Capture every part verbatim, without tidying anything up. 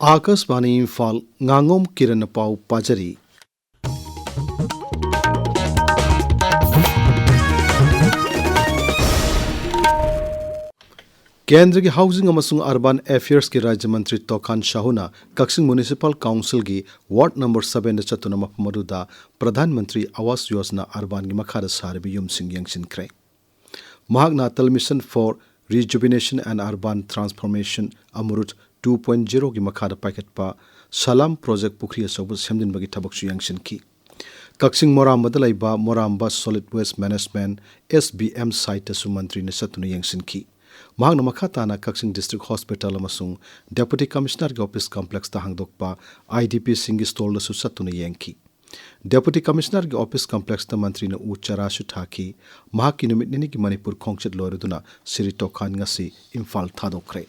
ꯑꯥꯀꯥꯁꯕꯥꯅꯤ ꯏꯝꯐꯥꯜ, ꯉꯥꯉꯣꯝ ꯀꯤꯔꯟꯅ ꯄꯥꯎ ꯄꯥꯖꯔꯤ꯫ ꯀꯦꯟꯗ꯭ꯔꯒꯤ ꯍꯥꯎꯖꯤꯡ ꯑꯃꯁꯨꯡ ꯑꯔꯕꯥꯟ ꯑꯦꯐꯤꯌꯔꯁꯀꯤ ꯔꯥꯖ꯭ꯌ ꯃꯟꯇ꯭ꯔꯤ ꯇꯣꯀꯥꯟ ꯁꯥꯍꯨꯅ ꯀꯛꯆꯤꯡ ꯃ꯭ꯌꯨꯅꯤꯁꯤꯄꯥꯜ ꯀꯥꯎꯟꯁꯤꯜꯒꯤ ꯋꯥꯔꯗ ꯅꯝꯕꯔ ꯁꯕꯦꯟꯗ ꯆꯠꯇꯨꯅ ꯃꯐꯝ ꯑꯗꯨꯗ ꯄ꯭ꯔꯙꯥꯟ ꯃꯟꯇ꯭ꯔꯤ ꯑꯋꯥꯁ ꯌꯣꯖꯅꯥ ꯑꯔꯕꯥꯟꯒꯤ ꯃꯈꯥꯗ ꯁꯥꯔꯤꯕ ꯌꯨꯝꯁꯤꯡ ꯌꯦꯡꯁꯤꯟꯈ꯭ꯔꯦ꯫ ꯃꯍꯥꯛꯅ Atal Mission for Rejuvenation and Urban Transformation, Amrut two point ꯖꯤꯔꯣꯒꯤ ꯃꯈꯥꯗ ꯄꯥꯏꯈꯠꯄ ꯁꯂꯥꯝ ꯄ꯭ꯔꯣꯖꯦꯛ ꯄꯨꯈ꯭ꯔꯤ ꯑꯆꯧꯕ ꯁꯦꯝꯖꯤꯟꯕꯒꯤ ꯊꯕꯛꯁꯨ ꯌꯦꯡꯁꯤꯟꯈꯤ꯫ ꯀꯛꯆꯤꯡ ꯃꯣꯔꯥꯝꯕꯗ ꯂꯩꯕ ꯃꯣꯔꯥꯝꯕ Solid Waste Management, S B M, ꯁꯥꯏꯠꯇꯁꯨ ꯃꯟꯇ꯭ꯔꯤꯅ ꯆꯠꯇꯨꯅ ꯌꯦꯡꯁꯤꯟꯈꯤ꯫ ꯃꯍꯥꯛꯅ ꯃꯈꯥ ꯇꯥꯅ ꯀꯛꯆꯤꯡ ꯗꯤꯁꯇ꯭ꯔꯤꯛ ꯍꯣꯁꯄꯤꯇꯥꯜ ꯑꯃꯁꯨꯡ ꯗꯦꯄꯨꯇꯤ ꯀꯃꯤꯁꯅꯔꯒꯤ ꯑꯣꯐꯤꯁ ꯀꯝꯄ꯭ꯂꯦꯛꯁꯇ ꯍꯥꯡꯗꯣꯛꯄ I D Pꯁꯤꯡꯒꯤ ꯁ꯭ꯇꯣꯜꯗꯁꯨ ꯆꯠꯇꯨꯅ ꯌꯦꯡꯈꯤ꯫ ꯗꯦꯄꯨꯇꯤ ꯀꯃꯤꯁꯅꯔꯒꯤ ꯑꯣꯐꯤꯁ ꯀꯝꯄ꯭ꯂꯦꯛꯁꯇ ꯃꯟꯇ꯭ꯔꯤꯅ ꯎ ꯆꯥꯔꯥꯁꯨ ꯊꯥꯈꯤ꯫ ꯃꯍꯥꯛꯀꯤ ꯅꯨꯃꯤꯠ ꯅꯤꯅꯤꯒꯤ ꯃꯅꯤꯄꯨꯔ ꯈꯣꯡꯆꯠ ꯂꯣꯏꯔꯗꯨꯅ ꯁ꯭ꯔꯤ ꯇꯣꯀꯥꯟ ꯉꯁꯤ ꯏꯝꯐꯥꯜ ꯊꯥꯗꯣꯛꯈ꯭ꯔꯦ꯫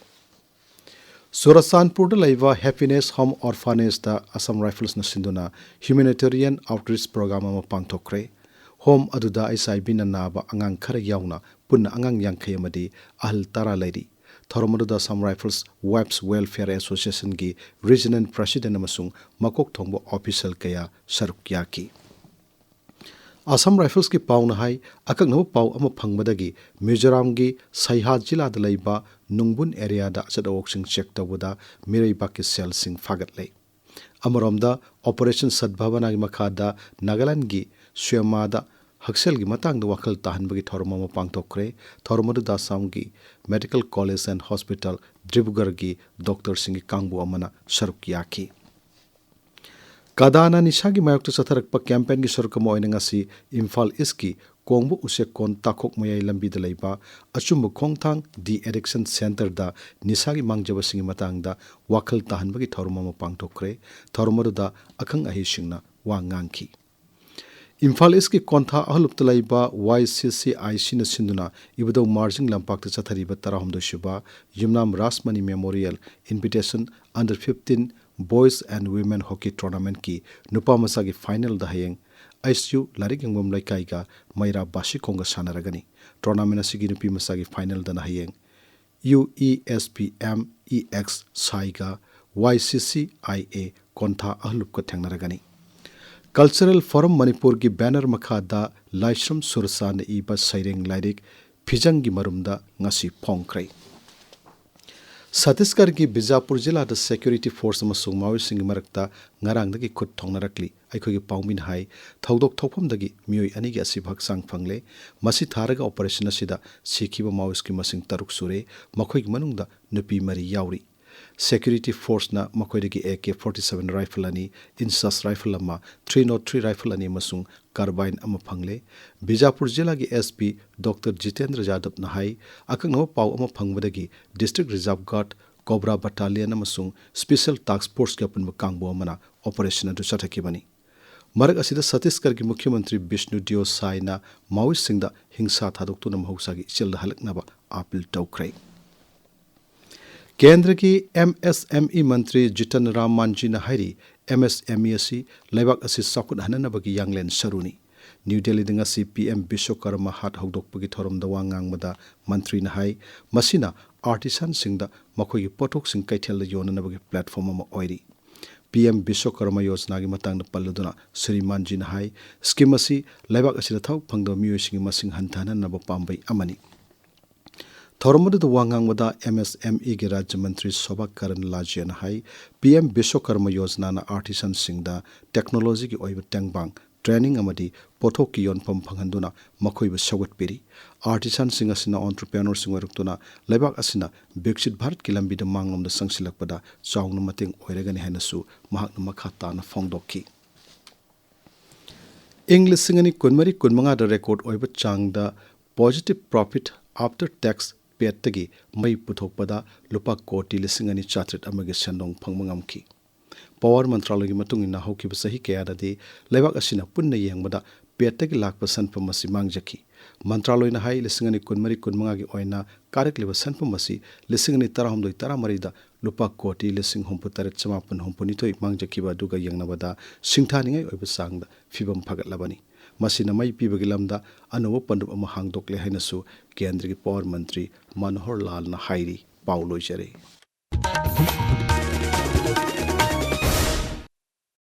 ꯆꯨꯔꯆꯥꯟꯄꯨꯔꯗ ꯂꯩꯕ Happiness Home Orphanageꯇ Assam Riflesꯅ ꯁꯤꯟꯗꯨꯅ humanitarian outreach program ꯑꯃ ꯄꯥꯡꯊꯣꯛꯈ꯭ꯔꯦ꯫ ꯍꯣꯝ ꯑꯗꯨꯗ H I Vꯅ ꯅꯥꯕ ꯑꯉꯥꯡ ꯈꯔ ꯌꯥꯎꯅ ꯄꯨꯟꯅ ꯑꯉꯥꯡ ꯌꯥꯡꯈꯩ ꯑꯃꯗꯤ ꯑꯍꯜ ꯇꯔꯥ ꯂꯩꯔꯤ꯫ ꯊꯧꯔꯝ ꯑꯗꯨꯗ Assam Rifles Wives Welfare Associationꯒꯤ regional president ꯑꯃꯁꯨꯡ ꯃꯀꯣꯛ ꯊꯣꯡꯕ official ꯀꯌꯥ ꯁꯔꯨꯛ ꯌꯥꯈꯤ꯫ ꯑꯁꯥꯝ ꯔꯥꯏꯐꯜꯁꯀꯤ ꯄꯥꯎꯅ ꯍꯥꯏ, ꯑꯀꯛꯅꯕ ꯄꯥꯎ ꯑꯃ ꯐꯪꯕꯗꯒꯤ ꯃꯤꯖꯣꯔꯥꯝꯒꯤ ꯁꯩꯍꯥ ꯖꯤꯂꯥꯗ ꯂꯩꯕ ꯅꯨꯡꯕꯨꯟ ꯑꯦꯔꯤꯌꯥꯗ ꯑꯆꯠ ꯑꯋꯣꯛꯁꯤꯡ ꯆꯦꯛ ꯇꯧꯕꯗ ꯃꯤꯔꯩꯕꯥꯛꯀꯤ ꯁꯦꯜꯁꯤꯡ ꯐꯥꯒꯠꯂꯦ꯫ ꯑꯃꯔꯣꯝꯗ, ꯑꯣꯄꯔꯦꯁꯟ ꯁꯠꯚꯥꯕꯅꯥꯒꯤ ꯃꯈꯥꯗ ꯅꯥꯒꯥꯂꯦꯟꯗꯒꯤ ꯁ꯭ꯌꯣꯃꯥꯗ ꯍꯛꯁꯦꯜꯒꯤ ꯃꯇꯥꯡꯗ ꯋꯥꯈꯜ ꯇꯥꯍꯟꯕꯒꯤ ꯊꯧꯔꯝ ꯑꯃ ꯄꯥꯡꯊꯣꯛꯈ꯭ꯔꯦ꯫ ꯊꯧꯔꯝ ꯑꯗꯨꯗ ꯑꯁꯥꯝꯒꯤ Medical College and Hospital ꯗꯤꯕ꯭ꯔꯨꯒꯔꯒꯤ ꯗꯣꯛꯇꯔꯁꯤꯡꯒꯤ ꯀꯥꯡꯕꯨ ꯑꯃꯅ ꯁꯔꯨꯛ ꯌꯥꯈꯤ꯫ ꯀꯗꯥꯅ ꯅꯤꯁꯥꯒꯤ ꯃꯥꯌꯣꯛꯇ ꯆꯠꯊꯔꯛꯄ ꯀꯦꯝꯄꯦꯟꯒꯤ ꯁꯔꯨꯛ ꯑꯃ ꯑꯣꯏꯅ ꯉꯁꯤ ꯏꯝꯐꯥꯜ ꯏꯁꯀꯤ ꯀꯣꯡꯕ ꯎꯆꯦꯛꯀꯣꯟ ꯇꯥꯈꯣꯛ ꯃꯌꯥꯏ ꯂꯝꯕꯤꯗ ꯂꯩꯕ ꯑꯆꯨꯝꯕ ꯈꯣꯡꯊꯥꯡ ꯗꯤ ꯑꯦꯗꯤꯛꯁꯟ ꯁꯦꯟꯇꯔꯗ ꯅꯤꯁꯥꯒꯤ ꯃꯥꯡꯖꯕꯁꯤꯡꯒꯤ ꯃꯇꯥꯡꯗ ꯋꯥꯈꯜ ꯇꯥꯍꯟꯕꯒꯤ ꯊꯧꯔꯝ ꯑꯃ ꯄꯥꯡꯊꯣꯛꯈ꯭ꯔꯦ꯫ ꯊꯧꯔꯝ ꯑꯗꯨꯗ ꯑꯈꯪ ꯑꯍꯩꯁꯤꯡꯅ ꯋꯥ ꯉꯥꯡꯈꯤ꯫ ꯏꯝꯐꯥꯜ ꯏꯁꯀꯤ ꯀꯣꯟꯊꯥ ꯑꯍꯂꯨꯞꯇ ꯂꯩꯕ ꯋꯥꯏ ꯁꯤ ꯁꯤ ꯑꯥꯏ ꯁꯤꯅ ꯁꯤꯟꯗꯨꯅ ꯏꯕꯨꯙꯧ ꯃꯥꯔꯖꯤꯡ ꯂꯝꯄꯥꯛꯇ ꯆꯠꯊꯔꯤꯕ ꯇꯔꯥꯍꯨꯝꯗꯣꯏ ꯁꯨꯕ Yumnam Rasmani memorial invitation Under fifteen Boys and Women Hockey Tournamentꯀꯤ ꯅꯨꯄꯥ ꯃꯆꯥꯒꯤ ꯐꯥꯏꯅꯦꯜꯗ ꯍꯌꯦꯡ ꯑꯩꯆ ꯌꯨ ꯂꯥꯏꯔꯤꯛ ꯌꯦꯡꯐꯝ ꯂꯩꯀꯥꯏꯒ ꯃꯩꯔꯥ ꯕꯥꯁꯤꯈꯣꯡꯒ ꯁꯥꯟꯅꯔꯒꯅꯤ꯫ ꯇꯣꯔꯅꯥꯃꯦꯟ ꯑꯁꯤꯒꯤ ꯅꯨꯄꯤ ꯃꯆꯥꯒꯤ ꯐꯥꯏꯅꯦꯜꯗꯅ ꯍꯌꯦꯡ U E S P M E X ꯁꯥꯏꯒ Y C C I A ꯀꯣꯟꯊꯥ ꯑꯍꯜꯂꯨꯞꯀ ꯊꯦꯡꯅꯔꯒꯅꯤ꯫ ꯀꯜꯆꯔꯦꯜ ꯐꯣꯔꯝ ꯃꯅꯤꯄꯨꯔꯒꯤ ꯕꯦꯅꯔ ꯃꯈꯥꯗ ꯂꯥꯏꯁ꯭ꯔꯝ ꯁꯨꯔꯁꯥꯅ ꯏꯕ ꯁꯩꯔꯦꯡ ꯂꯥꯏꯔꯤꯛ ꯐꯤꯖꯪꯒꯤ ꯃꯔꯨꯝꯗ ꯉꯁꯤ ꯐꯣꯡꯈ꯭ꯔꯦ꯫ ꯁꯠꯇꯤꯁꯒꯔꯒꯤ ꯕꯤꯖꯥꯄꯨꯔ ꯖꯤꯂꯥꯗ ꯁꯦꯀ꯭ꯌꯨꯔꯤꯇꯤ ꯐꯣꯔꯁ ꯑꯃꯁꯨꯡ ꯃꯥꯑꯣꯏꯁꯤꯡꯒꯤ ꯃꯔꯛꯇ ꯉꯔꯥꯡꯗꯒꯤ ꯈꯨꯠ ꯊꯣꯡꯅꯔꯛꯂꯤ꯫ ꯑꯩꯈꯣꯏꯒꯤ ꯄꯥꯎꯃꯤꯅ ꯍꯥꯏ, ꯊꯧꯗꯣꯛ ꯊꯣꯛꯐꯝꯗꯒꯤ ꯃꯤꯑꯣꯏ ꯑꯅꯤꯒꯤ ꯑꯁꯤꯕ ꯍꯛꯆꯥꯡ ꯐꯪꯂꯦ꯫ ꯃꯁꯤ ꯊꯥꯔꯒ ꯑꯣꯄꯔꯦꯁꯟ ꯑꯁꯤꯗ ꯁꯤꯈꯤꯕ ꯃꯥꯑꯣꯏꯁ꯭ꯠꯀꯤ ꯃꯁꯤꯡ ꯇꯔꯨꯛ ꯁꯨꯔꯦ꯫ ꯃꯈꯣꯏꯒꯤ ꯃꯅꯨꯡꯗ ꯅꯨꯄꯤ ꯃꯔꯤ ꯌꯥꯎꯔꯤ꯫ ꯁꯦꯀ꯭ꯌꯨꯔꯤꯇꯤ ꯐꯣꯔꯁꯅ ꯃꯈꯣꯏꯗꯒꯤ A K forty seven rifle ꯑꯅꯤ, ꯏꯟꯁꯥꯁ ꯔꯥꯏꯐꯜ ꯑꯃ, ꯊ꯭ꯔꯤ ꯅꯣꯠ ꯊ꯭ꯔꯤ ꯔꯥꯏꯐꯜ ꯑꯅꯤ ꯑꯃꯁꯨꯡ ꯀꯥꯔꯕꯥꯏꯟ ꯑꯃ ꯐꯪꯂꯦ꯫ ꯕꯤꯖꯥꯄꯨꯔ ꯖꯤꯂꯥꯒꯤ ꯑꯦꯁ ꯄꯤ ꯗꯣꯛꯇꯔ ꯖꯤꯇꯦꯟꯗ꯭ꯔ ꯌꯥꯗꯕꯅ ꯍꯥꯏ, ꯑꯀꯛꯅꯕ ꯄꯥꯎ ꯑꯃ ꯐꯪꯕꯗꯒꯤ ꯗꯤꯁꯇ꯭ꯔꯤꯛ ꯔꯤꯖꯥꯔꯚ ꯒꯥꯔꯗ, ꯀꯣꯕ꯭ꯔꯥ ꯕꯠꯇꯥꯂꯤꯌꯟ ꯑꯃꯁꯨꯡ ꯁ꯭ꯄꯦꯁꯤꯌꯦꯜ ꯇꯥꯁ꯭ꯛ ꯐꯣꯔꯁꯀꯤ ꯑꯄꯨꯟꯕ ꯀꯥꯡꯕꯨ ꯑꯃꯅ ꯑꯣꯄꯔꯦꯁꯟ ꯑꯗꯨ ꯆꯠꯊꯈꯤꯕꯅꯤ꯫ ꯃꯔꯛ ꯑꯁꯤꯗ ꯁꯠꯇꯤꯁꯒꯔꯒꯤ ꯃꯨꯈ꯭ꯌ ꯃꯟꯇ꯭ꯔꯤ ꯕꯤꯁꯅꯨ ꯗꯤꯌꯣ ꯁꯥꯏꯅ ꯃꯥꯑꯣꯏꯁꯤꯡꯗ ꯍꯤꯡꯁꯥ ꯊꯥꯗꯣꯛꯇꯨꯅ ꯃꯍꯧꯁꯥꯒꯤ ꯏꯆꯦꯜꯗ ꯍꯜꯂꯛꯅꯕ ꯑꯥꯄꯤꯜ ꯇꯧꯈ꯭ꯔꯦ꯫ ꯀꯦꯟꯗ꯭ꯔꯒꯤ ꯑꯦꯝ ꯑꯦꯁ ꯑꯦꯝ ꯏ ꯃꯟꯇ꯭ꯔꯤ ꯖꯤꯇꯟ ꯔꯥꯝ ꯃꯥꯟꯖꯤꯅ ꯍꯥꯏꯔꯤ, ꯑꯦꯝ ꯑꯦꯁ ꯑꯦꯝ ꯏ ꯑꯁꯤ ꯂꯩꯕꯥꯛ ꯑꯁꯤ ꯆꯥꯎꯈꯠꯍꯟꯅꯕꯒꯤ ꯌꯥꯡꯂꯦꯟ ꯁꯔꯨꯅꯤ꯫ ꯅ꯭ꯌꯨ ꯗꯦꯜꯂꯤꯗ ꯉꯁꯤ ꯄꯤ ꯑꯦꯝ ꯕꯤꯁ꯭ꯋꯀꯔꯃ ꯍꯥꯠ ꯍꯧꯗꯣꯛꯄꯒꯤ ꯊꯧꯔꯝꯗ ꯋꯥ ꯉꯥꯡꯕꯗ ꯃꯟꯇ꯭ꯔꯤꯅ ꯍꯥꯏ, ꯃꯁꯤꯅ ꯑꯥꯔꯇꯤꯁꯥꯟꯁꯤꯡꯗ ꯃꯈꯣꯏꯒꯤ ꯄꯣꯠꯊꯣꯛꯁꯤꯡ ꯀꯩꯊꯦꯜꯗ ꯌꯣꯟꯅꯅꯕꯒꯤ ꯄ꯭ꯂꯦꯠꯐꯣꯔꯝ ꯑꯃ ꯑꯣꯏꯔꯤ꯫ ꯄꯤ ꯑꯦꯝ ꯕꯤꯁ꯭ꯋꯀꯔꯃ ꯌꯣꯖꯅꯥꯒꯤ ꯃꯇꯥꯡꯗ ꯄꯜꯂꯗꯨꯅ ꯁ꯭ꯔꯤ ꯃꯥꯟꯖꯤꯅ ꯍꯥꯏ, ꯁ꯭ꯀꯤꯝ ꯑꯁꯤ ꯂꯩꯕꯥꯛ ꯑꯁꯤꯗ ꯊꯕꯛ ꯐꯪꯗꯕ ꯃꯤꯑꯣꯏꯁꯤꯡꯒꯤ ꯃꯁꯤꯡ ꯍꯟꯊꯍꯟꯅꯕ ꯄꯥꯝꯕꯩ ꯑꯃꯅꯤ꯫ ꯊꯧꯔꯝ ꯑꯗꯨꯗ ꯋꯥ ꯉꯥꯡꯕꯗ ꯑꯦꯝ ꯑꯦꯁ ꯑꯦꯝ ꯏꯒꯤ ꯔꯥꯖ꯭ꯌ ꯃꯟꯇ꯭ꯔꯤ ꯁꯣꯚꯥ ꯀꯔꯟ ꯂꯥꯖꯤꯌꯥꯅ ꯍꯥꯏ, ꯄꯤ ꯑꯦꯝ ꯕꯤꯁ꯭ꯋꯀꯔꯃ ꯌꯣꯖꯅꯥꯅ ꯑꯥꯔꯇꯤꯁꯥꯟꯁꯤꯡꯗ ꯇꯦꯛꯅꯣꯂꯣꯖꯤꯒꯤ ꯑꯣꯏꯕ ꯇꯦꯡꯕꯥꯡ, ꯇ꯭ꯔꯦꯅꯤꯡ ꯑꯃꯗꯤ ꯄꯣꯠꯊꯣꯛꯀꯤ ꯌꯣꯟꯐꯝ ꯐꯪꯍꯟꯗꯨꯅ ꯃꯈꯣꯏꯕꯨ ꯁꯧꯒꯠꯄꯤꯔꯤ꯫ ꯑꯥꯔꯇꯤꯁꯥꯟꯁꯤꯡ ꯑꯁꯤꯅ ꯑꯣꯟꯇꯔꯄ꯭ꯔꯦꯅꯔꯁꯤꯡ ꯑꯣꯏꯔꯛꯇꯨꯅ ꯂꯩꯕꯥꯛ ꯑꯁꯤꯅ ꯕꯤꯛꯁꯤꯠ ꯚꯥꯔꯠꯀꯤ ꯂꯝꯕꯤꯗ ꯃꯥꯡꯂꯣꯝꯗ ꯆꯪꯁꯤꯜꯂꯛꯄꯗ ꯆꯥꯎꯅ ꯃꯇꯦꯡ ꯑꯣꯏꯔꯒꯅꯤ ꯍꯥꯏꯅꯁꯨ ꯃꯍꯥꯛꯅ ꯃꯈꯥ ꯇꯥꯅ ꯐꯣꯡꯗꯣꯛꯈꯤ꯫ ꯏꯪ ꯂꯤꯁꯤꯡ ꯑꯅꯤ ꯀꯨꯟꯃꯔꯤ ꯀꯨꯟꯃꯉꯥꯗ ꯔꯦꯀꯣꯔꯗ ꯑꯣꯏꯕ ꯆꯥꯡꯗ positive profit after tax PAT ꯇꯒꯤ ꯃꯩ ꯄꯨꯊꯣꯛꯄꯗ ꯂꯨꯄꯥ ꯀꯣꯇꯤ ꯂꯤꯁꯤꯡ ꯑꯅꯤ ꯆꯥꯇ꯭ꯔꯦꯠ ꯑꯃꯒꯤ ꯁꯦꯟꯗꯣꯡ ꯐꯪꯕ ꯉꯝꯈꯤ꯫ ꯄꯥꯋꯔ ꯃꯟꯇ꯭ꯔꯥꯂꯣꯏꯒꯤ ꯃꯇꯨꯡ ꯏꯟꯅ, ꯍꯧꯈꯤꯕ ꯆꯍꯤ ꯀꯌꯥꯗꯗꯤ ꯂꯩꯕꯥꯛ ꯑꯁꯤꯅ ꯄꯨꯟꯅ ꯌꯦꯡꯕꯗ PAT ꯇꯒꯤ ꯂꯥꯛꯄ ꯁꯦꯟꯐꯝ ꯑꯁꯤ ꯃꯥꯡꯖꯈꯤ꯫ ꯃꯟꯇ꯭ꯔꯥꯂꯣꯏꯅ ꯍꯥꯏ, ꯂꯤꯁꯤꯡ ꯑꯅꯤ ꯀꯨꯟꯃꯔꯤ ꯀꯨꯟꯃꯉꯥꯒꯤ ꯑꯣꯏꯅ ꯀꯥꯔꯛꯂꯤꯕ ꯁꯦꯟꯐꯝ ꯑꯁꯤ ꯂꯤꯁꯤꯡ ꯑꯅꯤ ꯇꯔꯥꯍꯨꯝꯗꯣꯏ ꯇꯔꯥꯃꯔꯤꯗ ꯂꯨꯄꯥ ꯀꯣꯇꯤ ꯂꯤꯁꯤꯡ ꯍꯨꯝꯐꯨ ꯇꯔꯦꯠ ꯆꯃꯥꯄꯟ ꯍꯨꯝꯐꯨ ꯅꯤꯊꯣꯏ ꯃꯥꯡꯖꯈꯤꯕ ꯑꯗꯨꯒ ꯌꯦꯡꯅꯕꯗ ꯁꯤꯡꯊꯥꯅꯤꯡꯉꯥꯏ ꯑꯣꯏꯕ ꯆꯥꯡꯗ ꯐꯤꯕꯝ ꯐꯒꯠꯂꯕꯅꯤ꯫ ꯃꯁꯤꯅ ꯃꯩ ꯄꯤꯕꯒꯤ ꯂꯝꯗ ꯑꯅꯧꯕ ꯄꯟꯗꯨꯞ ꯑꯃ ꯍꯥꯡꯗꯣꯛꯂꯦ ꯍꯥꯏꯅꯁꯨ ꯀꯦꯟꯗ꯭ꯔꯒꯤ ꯄꯥꯋꯔ ꯃꯟꯇ꯭ꯔꯤ ꯃꯅꯣꯍꯔ ꯂꯥꯜꯅ ꯍꯥꯏꯔꯤ꯫ ꯄꯥꯎ ꯂꯣꯏꯖꯔꯦ꯫